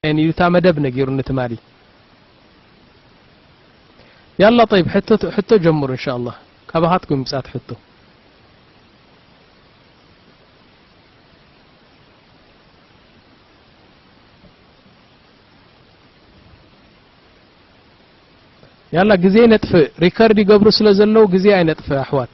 የን እዩ እታ መደብ ነጊሩኒ ትማሊ። ያላ ጠይብ፣ ሕቶ፣ ሕቶ ጀምሩ እንሻኣላህ። ካባኻትኩም ይምጻት ሕቶ። ያላ ግዜ ነጥፍእ፣ ሪከርድ ይገብሩ ስለ ዘለዉ ግዜ ኣይነጥፍእ ኣሕዋት።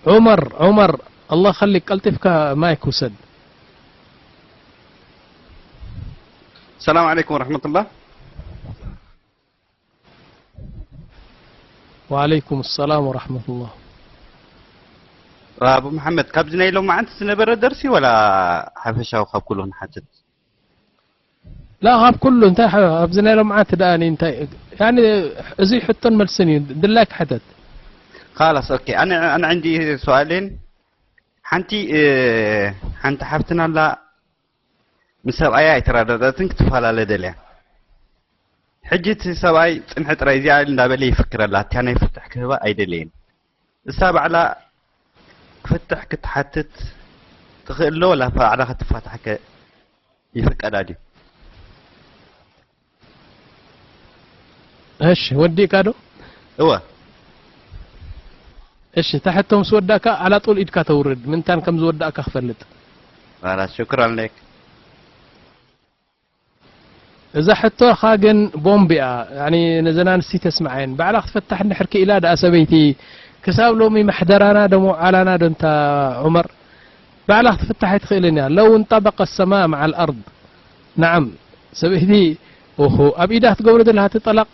ዑመር፣ ዑመር፣ ኣላህ ኸሊክ፣ ቀልጢፍካ ማይክ ውሰድ። ሰላም ዓለይኩም ወረሕመቱላህ። ወዓለይኩም ሰላም ወረሕመቱላህ። ኣቡ መሓመድ፣ ካብዚ ናይ ሎማዓንቲ ዝነበረ ደርሲ ወላ ሓፈሻዊ ካብ ኩሉ ክንሓትት? ላ፣ ካብ ኩሉ እንታይ ሓ-፣ ኣብዚ ናይ ሎማዓንቲ ደኣ እኔ እንታይ፣ ያኒ፣ እዚ ሕቶን መልስን እዩ፣ ድላይካ ሕተት። خلاص ኦኬ። ኣነ፣ ኣነ عندي سؤالين። ሓንቲ፣ እ፣ ሓንቲ ሓፍትና ኣላ፣ ምስ ሰብኣያ ኣይተረዳዳእትን፣ ክትፈላለ ደልያ። ሕጂ እቲ ሰብኣይ ጽንሒ ጥራይ እዚኣ እንዳበለ ይፍክረላ፣ እታ ናይ ፍትሕ ክህባ ኣይደለየን። እሳ ባዕላ ክፍትሕ ክትሓትት ትኽእል ዶ፣ ወላ ባዕላ ክትፋታሕ ከ ይፍቀዳ ድዩ? እሺ፣ ወዲእካ ዶ? እወ። እሺ፣ እታ ሕቶ ምስ ወዳእካ ኣላጡል ኢድካ ተውርድ፣ ምንታን ከም ዝወዳእካ ክፈልጥ። خلاص شكرا لك። እዛ ሕቶኻ ግን ቦምብ እያ፣ ያኒ ነዘን ኣንስቲ ተስምዓየን። ባዕላ ክትፈታሕ እንድሕር ክኢላ ደኣ ሰበይቲ፣ ክሳብ ሎሚ ማሕደራና ዶ መውዓላና ዶ እንታ ዑመር፣ ባዕላ ክትፍታሕ ኣይትኽእልን እያ። لو انطبق السماء مع الأرض። ነዓም፣ ሰበይቲ፣ ኦሆ፣ ኣብ ኢዳ ክትገብሮ ዘለኻ እቲ ጠላቕ።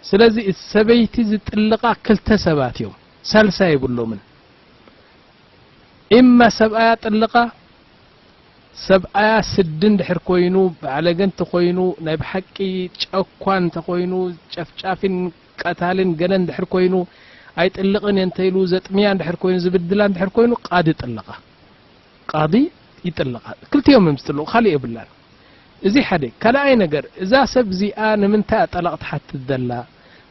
ስለዚ ሰበይቲ ዝጥልቓ ክልተ ሰባት እዮም፣ ሳልሳይ የብሎምን። ኢማ ሰብኣያ ጥልቓ፣ ሰብኣያ ስዲ እንድሕር ኮይኑ፣ ባዕለገ እንተኾይኑ፣ ናይ ብሓቂ ጨኳን እንተኾይኑ፣ ጨፍጫፊን ቀታልን ገለ እንድሕር ኮይኑ፣ ኣይጥልቕን እየ እንተኢሉ ዘጥምያ እንድሕር ኮይኑ፣ ዝብድላ እንድሕር ኮይኑ፣ ቃዲ ጥልቓ። ቃዲ ይጥልቓ። ክልቲኦም እዮም ዝጥልቑ፣ ካልእ የብላን። እዚ ሓደ። ካልኣይ ነገር፣ እዛ ሰብ እዚኣ ንምንታይ እያ ጠላቕ ትሓትት ዘላ?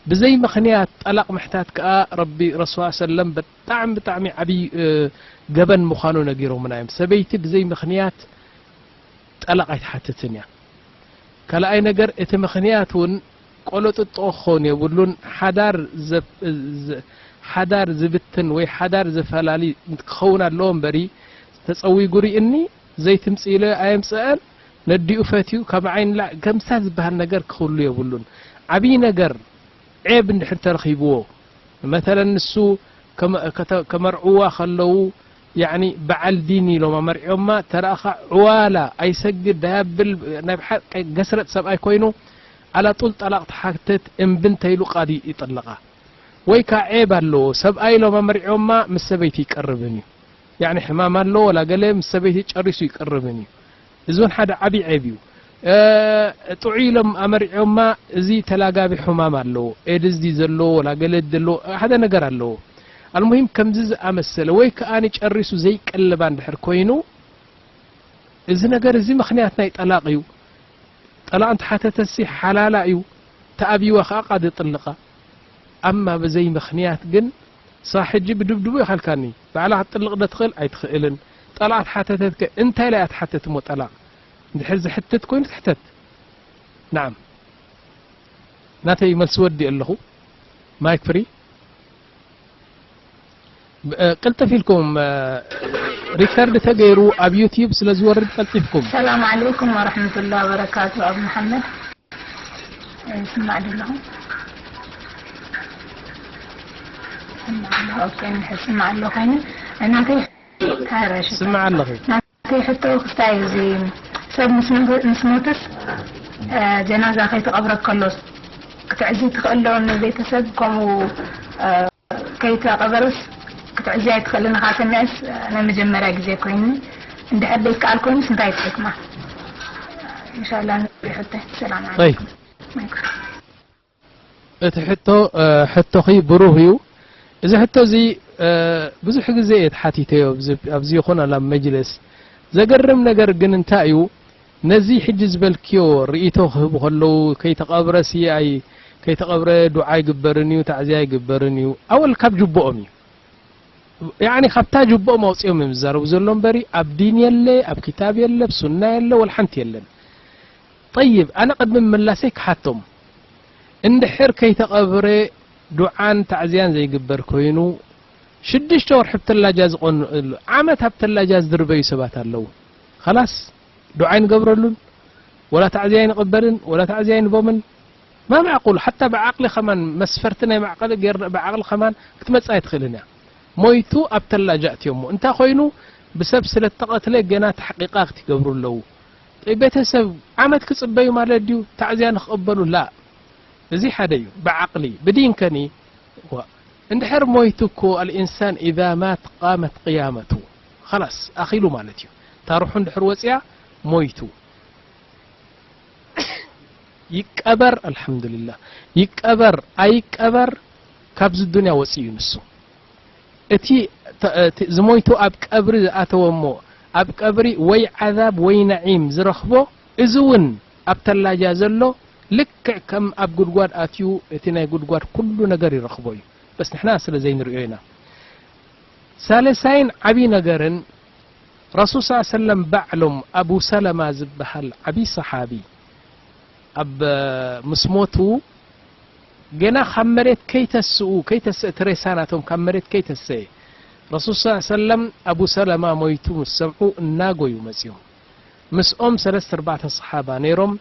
ብዘይ ምኽንያት ጠላቕ ምሕታት ከኣ ረቢ፣ ረሱል ሰለም፣ ብጣዕሚ፣ ብጣዕሚ ዓብዪ፣ እ፣ ገበን ምዃኑ ነጊሮምና እዮም። ሰበይቲ ብዘይ ምኽንያት ጠላቕ ኣይትሓትትን እያ። ካልኣይ ነገር፣ እቲ ምኽንያት እውን ቆለጥጦ ክኸውን የብሉን። ሓዳር ዘ-፣ ዘ-፣ ሓዳር ዝብትን ወይ ሓዳር ዘፈላሊ ክኸውን ኣለዎ እምበሪ፣ ተጸዊጉ ርእኒ፣ ዘይትምጽእ ኢሎ ኣየምጽአን፣ ነዲኡ ፈትዩ፣ ካብ ዓይኒ ላዕ-፣ ከምሳ ዝበሃል ነገር ክህሉ የብሉን። ዓብዪ ነገር፣ ዔብ እንድሕር ተረኺብዎ፣ መተለን ንሱ ከመ-፣ ከተ-፣ ከመርዕዋ ከለዉ፣ ያዕኒ በዓል ዲን ኢሎም ኣመርዕዮማ፣ ተረኣኻ ዕዋላ፣ ኣይሰግድ፣ ኣያብል፣ ናይ ብሓቂ ገስረጥ ሰብኣይ ኮይኑ፣ ኣላጡል ጠላቕ ትሓትት፣ እምቢ እንተኢሉ ቃዲ ይጥልቓ። ወይ ከኣ ዔብ ኣለዎ፣ ሰብኣይ ኢሎም ኣመርዕዮማ፣ ምስ ሰበይቲ ይቀርብን እዩ። ያዕኒ ሕማም ኣለዎ፣ ወላ ገለ ምስ ሰበይቲ ጨሪሱ ይቀርብን እዩ። እዚ እውን ሓደ ዓብዪ ዔብ እዩ። እ፣ ጥዑይ ኢሎም ኣመርዕዮማ፣ እዚ ተላጋቢ ሕማም ኣለዎ፣ ኤድስ ድዩ ዘለዎ፣ ወላ ገለ ዘለዎ፣ ሓደ ነገር ኣለዎ። ኣልሙሂም፣ ከምዚ ዝኣመሰለ ወይ ከኣ ጨሪሱ ዘይቀልባ እንድሕር ኮይኑ፣ እዚ ነገር እዚ ምኽንያት ናይ ጠላቕ እዩ። ጠላቕ እንተሓተተሲ ሓላላ እዩ፣ ተኣብይዋ ከኣ ቃዲ ጥልቓ። ኣማ ብዘይ ምኽንያት ግን፣ ሳ ሕጂ ብድብድቡ ኢኻልካኒ፣ ባዕላ ክትጥልቕ ዶ ትኽእል? ኣይትኽእልን። ጠላቕ ተሓተተትከ እንታይ ኢላ እያ ትሓትት እሞ ጠላቕ? እንድሕር ዝሕትት ኮይኑ ትሕተት። ናዓም። ናተይ መልሲ ወዲእ ኣለኹ። ማይክ ፍሪ። ብ-፣ እ፣ ቅልጥፍ ኢልኩም፣ እ፣ ሪከርድ ተገይሩ ኣብ ዩቲዩብ ስለ ዝወርድ ቀልጢፍኩም። ሰላም ዓለይኩም ወረሕመቱላሂ ወበረካቱ። ኣብ መሓመድ፣ እ፣ ይስማዕ ዶ ኣለኹ? ይስማዕ ኣሎ። ኦኬ፣ እንድሕር ይስማዕ ኣሎ ኮይኑ፣ እናተይ ሓረሽ። ይስማዕ ኣለኺ። ናተይ ሕቶ ክስታይ እዚ ሰብ ምስ ሞተ-፣ ምስ ሞተስ፣ እ፣ ጀናዛ ከይተቐብረ ከሎስ ክትዕዚ ትኽእል ዶ? ንቤተሰብ ከምኡ፣ እ፣ ከይተቐበረስ ክትዕዚ ኣይትኽእልን ኢኻ። ሰሚዐስ፣ እ፣ ናይ መጀመርያ ግዜ ኮይኑ፣ እንድሕር ዘይከኣል ኮይኑስ እንታይ ትሕክማ? ኢንሻላህ፣ ንሪኦ ሕቶ። ሰላም ጠይብ። ዓለይኩም። ማይክ። እቲ ሕቶ፣ እ፣ ሕቶኺ ብሩህ እዩ። እዚ ሕቶ እዚ፣ እ፣ ብዙሕ ግዜ እየ ተሓቲተዮ ኣብዚ፣ ኣብዚ ይኹን ኣብ መጅልስ። ዘገርም ነገር ግን እንታይ እዩ፣ ነዚ ሕጂ ዝበልክዮ ርእይቶ ክህቡ ከለዉ፣ ከይተቐብረሲ ኣይ-፣ ከይተቐብረ ዱዓ ኣይግበርን እዩ፣ ታዕዝያ ኣይግበርን እዩ። ኣወል ካብ ጅብኦም እዩ። ያኒ ካብታ ጅቦኦም ኣውፅኦም እዮም ዝዛረቡ ዘሎ እምበሪ ኣብ ዲን የለ፣ ኣብ ክታብ የለ፣ ኣብ ሱና የለ፣ ወላ ሓንቲ የለን። ጠይብ፣ ኣነ ቅድሚ ምላሰይ ክሓቶም፣ እንድሕር ከይተቐብረ ዱዓን ታዕዝያን ዘይግበር ኮይኑ ሽዱሽተ ወርሒ ኣብ ተላጃ ዝቐኑ፣ ዓመት ኣብ ተላጃ ዝድርበዩ ሰባት ኣለዉ። ኸላስ፣ ዱዓ ኣይንገብረሉን፣ ወላ ታዕዝያ ኣይንቕበልን፣ ወላ ታዕዝያ ኣይንቦምን። ማ ማዕቁል፣ ሓታ ብዓቕሊ ኸማን፣ መስፈርቲ ናይ ማዕቐሊ ጌር-፣ ብዓቕሊ ኸማን ክትመጽእ ኣይትኽእልን እያ። ሞይቱ ኣብ ተላጃ እትዮሞ። እንታይ ኾይኑ፣ ብሰብ ስለ እተቐትለ ገና ተሕቂቓ ክትገብሩ ኣለዉ። ጠይ ቤተሰብ ዓመት ክጽበዩ ማለት ድዩ? ታዕዝያ ንኽቕበሉ? ላ። እዚ ሓደ እዩ። ብዓቕሊ፣ ብዲን ከኒ፣ ዋ፣ እንድሕር ሞይቱ እኮ፣ ኣልኢንሳን ኢዛ ማት ቃመት ቅያመቱ። ኸላስ፣ ኣኺሉ ማለት እዩ። እታ ሩሑ እንድሕር ወጽያ፣ ሞይቱ። ይቀበር፣ ኣልሓምዱሊላህ። ይቀበር፣ ኣይቀበር፣ ካብዚ ዱንያ ወጽኡ እዩ ንሱ። እቲ ተ-፣ እቲ ዝሞይቱ ኣብ ቀብሪ ዝኣተወ እሞ፣ ኣብ ቀብሪ ወይ ዓዛብ ወይ ነዒም ዝረኽቦ፣ እዚ እውን ኣብ ተላጃ ዘሎ፣ ልክዕ ከም ኣብ ጉድጓድ ኣትዩ፣ እቲ ናይ ጉድጓድ ኩሉ ነገር ይረኽቦ እዩ። በስ ንሕና ስለ ዘይንርእዮ ኢና። ሳልሳይን ዓቢ ነገርን፣ ረሱል ሰለላሁ ዐለይሂ ወሰለም ባዕሎም ኣቡ ሰለማ ዝበሃል ዓቢ ሰሓቢ፣ ኣብ ምስ ሞቱ፣ ገና ካብ መሬት ከይተስኡ፣ ከይተስእ፣ እቲ ሬሳ ናቶም ካብ መሬት ከይተሰኤ፣ ረሱል ሰለላሁ ዐለይሂ ወሰለም ኣቡ ሰለማ ሞይቱ ምስ ሰምዑ እናጎዩ መጺኦም። ምስኦም ሰለስተ ኣርባዕተ ሰሓባ ነይሮም።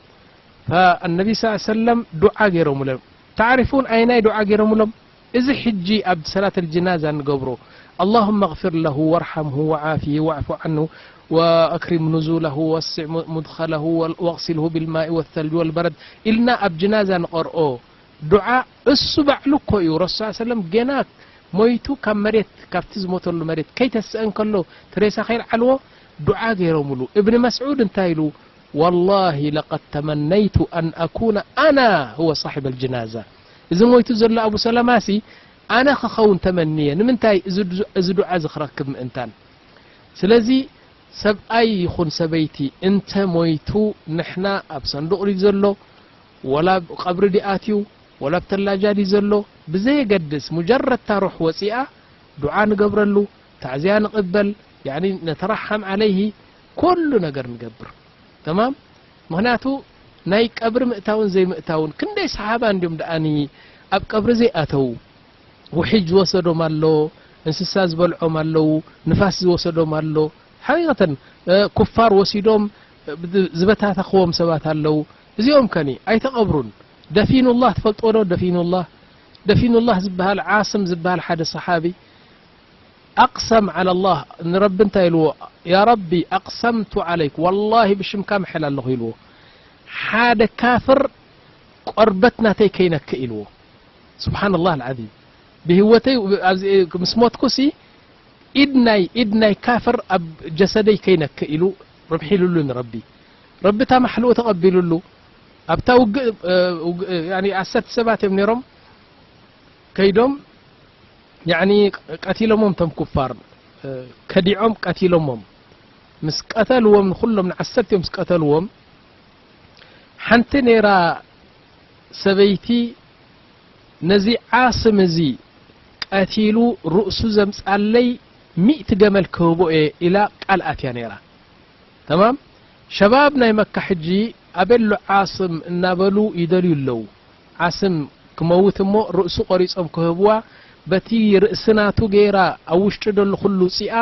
ፈኣነቢ ሰለላሁ ዐለይሂ ወሰለም ዱዓ ገይሮምሎም። ታዕሪፉን ኣይናይ ዱዓ ገይሮምሎም? እዚ ሕጂ ኣብ ሰላት ኣልጅናዛ እንገብሮ፣ اللهم اغفر له وارحمه وعافه واعف عنه وأكرم نزوله ووسع مدخله واغسله بالماء والثلج والبرد ኢልና ኣብ ጅናዛ ንቐርኦ ዱዓ፣ እሱ ባዕሉ እኮ እዩ። ረሱል ሰለላሁ ዐለይሂ ወሰለም ገና ሞይቱ ካብ መሬት፣ ካብቲ ዝሞተሉ መሬት ከይተስአ እንከሎ፣ እቲ ሬሳ ከይልዓልዎ ዱዓ ገይሮምሉ። እብኒ መስዑድ እንታይ ኢሉ? والله لقد تمنيت أن أكون أنا هو صاحب الجنازة። እዚ ሞይቱ ዘሎ ኣቡ ሰለማሲ ኣነ ክኸውን ተመንየ። ንምንታይ? እዚ ዱ-፣ እዚ ዱዓ እዚ ክረክብ ምእንታን። ስለዚ ሰብኣይ ይኹን ሰበይቲ እንተ ሞይቱ፣ ንሕና ኣብ ሰንዱቕ ድዩ ዘሎ፣ ወላ ኣብ ቀብሪ ድዩ ኣትዩ፣ ወላ ኣብ ተላጃ ድዩ ዘሎ፣ ብዘየገድስ፣ ሙጀረድ እታ ሩሕ ወፂኣ፣ ዱዓ ንገብረሉ፣ ታዕዝያ ንቕበል፣ ያኒ ነተራሓም ዓለይሂ፣ ኩሉ ነገር ንገብር። ተማም? ምኽንያቱ ናይ ቀብሪ ምእታውን ዘይምእታውን፣ ክንደይ ሰሓባ እንድዮም ደኣኒ ኣብ ቀብሪ ዘይኣተው? ውሒጅ ዝወሰዶም ኣሎ፣ እንስሳ ዝበልዖም ኣለዉ፣ ንፋስ ዝወሰዶም ኣሎ። ሓቂቐተን፣ እ፣ ኩፋር ወሲዶም፣ እ፣ ብ-፣ ዝበታተኽዎም ሰባት ኣለዉ። እዚኦም ከኒ ኣይተቐብሩን። ደፊኑላህ ትፈልጥዎ ዶ? ደፊኑላህ፣ ደፊኑላህ ዝበሃል ዓስም ዝበሃል ሓደ ሰሓቢ ኣቅሰም ዓላ ላህ፣ ንረቢ እንታይ ኢልዎ? ያ ረቢ፣ ኣቅሰምቱ ዓለይክ፣ ወላሂ ብሽምካ ምሕል ኣለኹ ኢልዎ። ሓደ ካፍር ቆርበት ናተይ ከይነክእ ኢልዎ። ስብሓንላህ ኣልዓዚም። ብህይወተይ ኣብዚ ምስ ሞትኩሲ ኢድ ናይ፣ ኢድ ናይ ካፍር ኣብ ጀሰደይ ከይነክእ ኢሉ ርምሒሉሉ ንረቢ። ረቢ እታ ማሕልኡ ተቐቢሉሉ። ኣብታ ውግእ፣ እ፣ ውግእ፣ ያኒ ዓሰርተ ሰባት እዮም ነይሮም። ከይዶም፣ ያኒ ቀቲሎሞም፣ እቶም ኩፋር፣ እ፣ ከዲዖም ቀቲሎሞም። ምስ ቀተልዎም፣ ንኹሎም ንዓሰርቲኦም ምስ ቀተልዎም፣ ሓንቲ ነይራ ሰበይቲ፣ ነዚ ዓስም እዚ ቀቲሉ ርእሱ ዘምጻለይ ሚእቲ ገመል ክህቦ እየ ኢላ ቃል ኣትያ ነይራ። ተማም? ሸባብ ናይ መካ ሕጂ ኣበሎ ዓስም እናበሉ ይደልዩ ኣለዉ። ዓስም ክመውት እሞ ርእሱ ቆሪጾም ክህብዋ፣ በቲ ርእሲ ናቱ ገይራ ኣብ ውሽጢ ደሎ ኩሉ ውጺኣ፣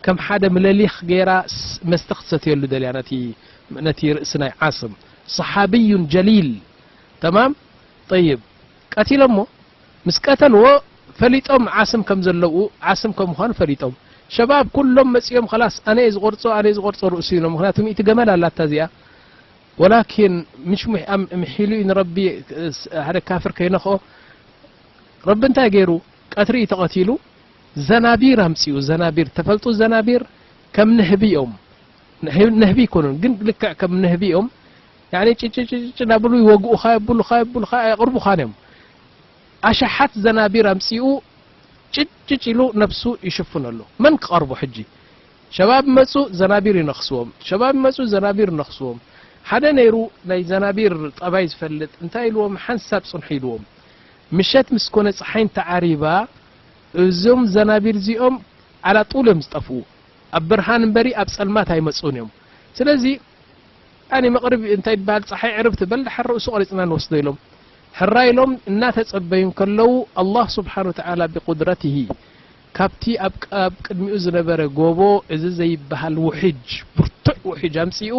ከም ሓደ ምለሊኽ ገይራ ስ-፣ መስተ ክትሰትየሉ ደልያ ነቲ፣ ነቲ ርእሲ ናይ ዓስም። ሰሓብዩን ጀሊል። ተማም? ጠይብ። ቀቲሎሞ። ምስ ቀተልዎ ፈሊጦም ዓስም ከም ዘለዉ፣ ዓስም ከም ምዃኑ ፈሊጦም። ሸባብ ኩሎም መጺኦም፣ "ኸላስ፣ ኣነ እየ ዝቖርጾ፣ ኣነ እየ ዝቖርጾ ርእሱ" ኢሎም። ምኽንያቱ ሚእቲ ገመል ኣላታ እዚኣ። ወላኪን ምሽ ሙሕ-፣ ኣም-፣ ምሒሉ እዩ ንረቢ፣ ስ-፣ ሓደ ካፍር ከይነኽኦ። ረቢ እንታይ ገይሩ? ቀትሪ እዩ ተቐቲሉ። ዘናቢር ኣምጺኡ። ዘናቢር፣ ተፈልጡ ዘናቢር ከም ንህቢ እዮም። ንህ-፣ ንህቢ ኣይኮኑን፣ ግን ልክዕ ከም ንህቢ እዮም። ያኒ ጭጭጭጭ እናበሉ ይወግኡኻ፣ የብሉኻ፣ የብሉኻ፣ ኣየቕርቡኻን እዮም። ኣሽሓት ዘናቢር ኣምጺኡ ጭጭጭ ኢሉ ነብሱ ይሽፍነሉ። መን ክቐርቦ ሕጂ? ሸባብ መጹ፣ ዘናቢር ይነኽስዎም። ሸባብ መጹ፣ ዘናቢር ይነኽስዎም። ሓደ ነይሩ ናይ ዘናቢር ጠባይ ዝፈልጥ፣ እንታይ ኢልዎም? ሓንሳብ ጽንሑ ኢልዎም። ምሸት ምስ ኮነ፣ ጸሓይ እንተዓሪባ፣ እዞም ዘናቢር እዚኦም ዓላ ጡል እዮም ዝጠፍኡ። ኣብ ብርሃን እምበሪ ኣብ ጸልማት ኣይመጽኡን እዮም። ስለዚ፣ ያኒ መቕሪብ እንታይ ይበሃል፣ ጸሓይ ዕርብ ትበል፣ ደሓር ርእሱ ቆሪጽና ንወስዶ ኢሎም። ሕራይ ኢሎም እናተጸበዩ እንከለዉ፣ ኣላህ ስብሓን ወተዓላ ብቁድረትሂ ካብቲ ኣብ ቅ-፣ ኣብ ቅድሚኡ ዝነበረ ጎቦ እዚ ዘይበሃል ውሒጅ፣ ብርቱዕ ውሒጅ ኣምጺኡ፣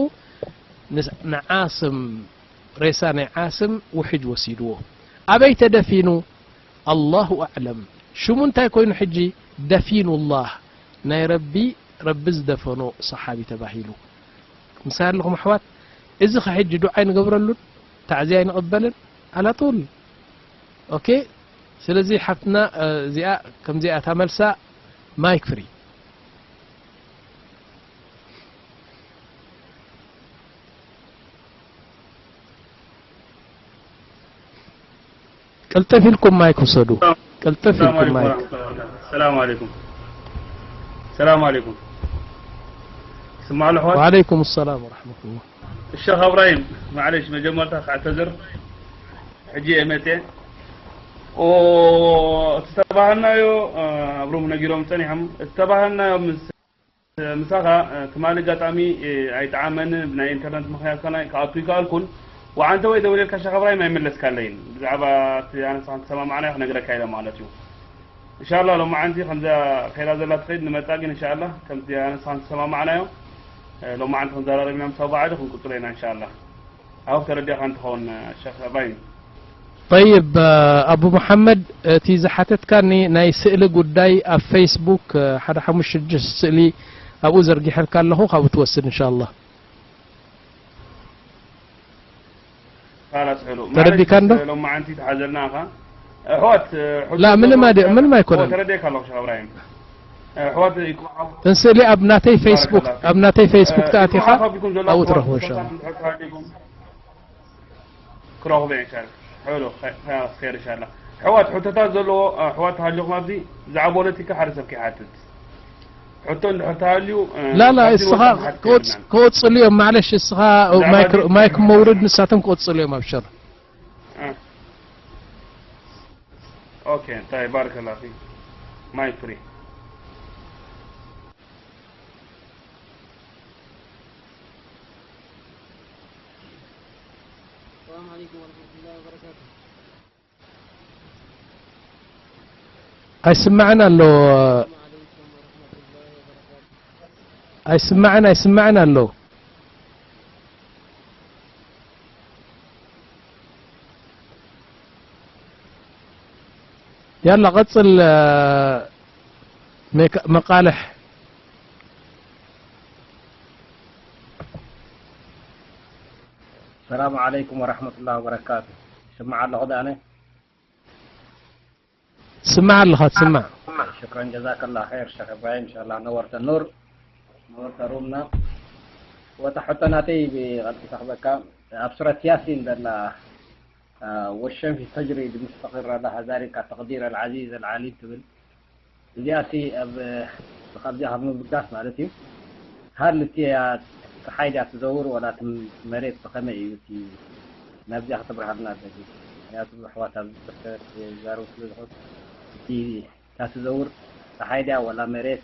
ንስ-፣ ንዓስም፣ ሬሳ ናይ ዓስም ውሒጅ ወሲድዎ። ኣበይ ተደፊኑ? ኣላሁ ኣዕለም። ሽሙ እንታይ ኮይኑ ሕጂ? ደፊኑላህ፣ ናይ ረቢ፣ ረቢ ዝደፈኖ ሰሓቢ ተባሂሉ። ምሳይ ኣለኹም ኣሕዋት፣ እዚ ኸ ሕጂ ዱዓ ኣይንገብረሉን? ታዕዝያ ኣይንቕበልን? ኣላጡል። ኦኬ። ስለዚ ሓፍትና፣ እ፣ እዚኣ ከምዚኣ እታ መልሳ። ማይክ ፍሪ። ቅልጥፍ ኢልኩም ማይክ ውሰዱ። ቅልጥፍ ሰላም ኢልኩም ኣለይኩም ማይክ። ወራህመቱላሂ ወበረካቱ። ሰላም ኣለይኩም። ሰላም ኣለይኩም። ስማዕ ኣለኹ። ወዓለይኩም ሰላም ወራህመቱላህ። ሸኽ እብራሂም፣ ማዕለሽ መጀመርታ ክዕተዝር፣ ሕጂ እየ መፅየ። ኦ፣ እቲ ዝተባህልናዮ፣ እ፣ ኣብሮም ነጊሮም ፀኒሖም። እቲ ዝተባህልናዮ ምስ፣ ምሳኻ፣ እ፣ ትማሊ ኣጋጣሚ፣ እ፣ ኣይጠዓመን፣ ብናይ ኢንተርነት ምኽንያት ከኣ ክኣቱ ይከኣልኩን። ወዓንተ ወይ ደውለልካ ሸኽ እብራሂም ኣይመለስካለይን። ብዛዕባ እቲ ኣነ ንስኻ ዝተሰማማዕናዮ ክነግረካ ኢለ ማለት እዩ። እንሻላ ሎማዓንቲ ከምዛ ከይዳ ዘላ ትኸይድ ንመጻ ግን እንሻላ ከምዚ ኣነ ንስኻ ዝተሰማማዕናዮ፣ እ፣ ሎማዓንቲ ክንዘራረብ ኢና ምስ ኣቡ ዓሊ ክንቅጽሎ ኢና እንሻላ። ኣው ተረዲእካ እንትኸውን ሸኽ እብራሂም። ጠይብ፣ ኣቡ መሓመድ፣ እቲ ዝሓተትካኒ ናይ ስእሊ ጉዳይ ኣብ ፌስቡክ ሓደ ሓሙሽተ ሽዱሽተ ስእሊ ኣብኡ ዘርጊሐልካ ኣለኹ፣ ካብኡ ትወስድ እንሻላ። ካላስ ሕሉ ተረዲካ እንዶ? ሎማዓንቲ ተሓዘልና ኢኻ። ኣሕዋት፣ ላ፣ ምንም ኣደ-፣ ምንም ኣይኮነን። ተረዲእካ ኣለኹ ሸኽ እብራሂም። ኣሕዋት ይኩ-፣ እንስእሊ ኣብ ናተይ ፌስቡክ፣ ባረከላህ ፊክ። ኣብ ናተይ ፌስቡክ እ፣ ተኣቲኻ ይኩ-፣ ዓፋ ቢኩም ዘለኹ ኣብኡ ትረኽቦ ኣሕዋት እንሻላ። ሕቶ ሃልይኩም ክረኽቦ እየ እንሻላ። ሕሉ፣ ኸ-፣ ኸ-፣ ኸይር እንሻላ። ኣሕዋት፣ ሕቶታት ዘለዎ ኣሕዋት ተሃልዩኹም ኣብዚ ብዛዕባ ፖለቲካ ሓደ ሰብ ከይሓትት። ሕቶ እንድሕር ተሃልዩ፣ እ፣ ላላ፣ ካብዚ እስኻ ንወጻእ ክሓትት ክወጽ-፣ የብልናን። ክወጽሉ እዮም። ማዕለሽ፣ እስኻ ብዛዕባ ማይክ፣ እዚ ማይክ መውርድ፣ ንሳቶም ክወጽሉ እዮም። ኣብሽር። እ። ኦኬ፣ እንታይ፣ ባረከላህ ፊክ። ማይክ ፍሪ። ሰላም ዓለይኩም ወረሕመቱላሂ ወበረካቱ። ኣይስማዕን ኣሎ። ሰላም ዓለይኩም ወረሕመቱላሂ ወበረካቱ። ኣይስማዕን፣ ኣይስማዕን ኣሎ። ያላ ቀጽል፣ መቃ-፣ መቃልሕ። ሰላም ዓለይኩም ወራህመቱላሂ ወበረካቱ። ይስማዕ ኣለኹ ዶ ኣነ? ትስማዕ ኣለኻ፣ ትስማዕ። ሽክረን ጀዛከላ ኸይር ሸኽ እብራሂም፣ ኢንሻላህ ነወርተ ኑር፣ ነወርተ ሩምና። ወታ ሕቶ ናተይ ብቐልጢ ተኽበካ፣ ኣብ ሱረት ያሲን ዘላ፣ አ፣ ወሸምሲ ተጅሪ ሊሙስተቂር ለሃ ዛሊከ ተቅዲር ኣልዓዚዝ ኣልዓሊም ትብል። እዚኣሲ ኣብ፣ ካብዚኣ ካብ ምብጋስ ማለት እዩ። ሃል እቲ እያ፣ ጸሓይ ድያ ትዘውር ወላ እቲ መሬት ብኸመይ እዩ እቲ፣ ናብዚኣ ክትብርሃልና ደሊ። ምኽንያቱ ኣሕዋት ኣብዚ ብርሰት ይዛረቡ ስለ ዝኾኑ፣ እቲ እታ ትዘውር ጸሓይ ድያ ወላ መሬት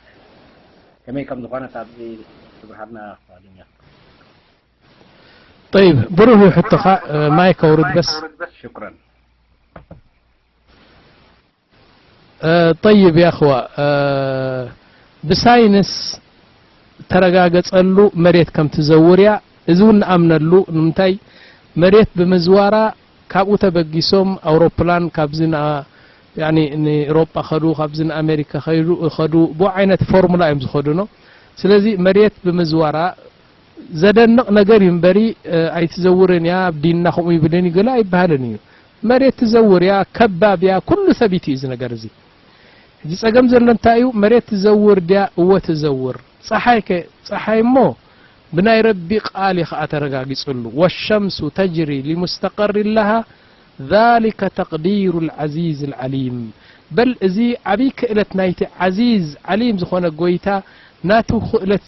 ከመይ ከም ዝኾነት ኣብዚ ክትብርሃልና ፍቓደኛ። ጠይብ፣ ብሩህ እዩ ሕቶኻ፣ ማይክ ኣውርድ በስ። ሽኩረን። እ፣ ጠይብ፣ ያ እኽዋ፣ እ፣ ብሳይንስ ተረጋገጸሉ መሬት ከም ትዘውር እያ። እዚ እውን ንኣምነሉ። ንምንታይ? መሬት ብምዝዋራ ካብኡ ተበጊሶም ኣውሮፕላን ካብዚ ንኣ-፣ ያኒ ንኤውሮጳ ኸዱ፣ ካብዚ ንኣሜሪካ ኸይዱ፣ ኸዱ፣ ብኡ ዓይነት ፎርሙላ እዮም ዝኸዱ ነው። ስለዚ መሬት ብምዝዋራ ዘደንቕ ነገር እዩ እምበሪ፣ እ፣ ኣይትዘውርን እያ፣ ኣብ ዲንና ከምኡ ይብልን እዩ፣ ገለ ኣይበሃልን እዩ። መሬት ትዘውር እያ፣ ከባብ እያ፣ ኩሉ ሰቢት እዩ እዚ ነገር እዚ። ሕጂ ጸገም ዘሎ እንታይ እዩ? መሬት ትዘውር ድያ? እወ ትዘውር። ጸሓይ ከ? ጸሓይ እሞ ብናይ ረቢ ቃል እዩ ኸኣ ተረጋጊጹሉ። ወሸምሱ ተጅሪ ሊሙስተቀር ለሃ ዛሊከ ተቅዲሩ ልዓዚዝ ልዓሊም። በል እዚ ዓብዪ ክእለት ናይቲ ዓዚዝ ዓሊም ዝኾነ ጎይታ ናቱ ክእለት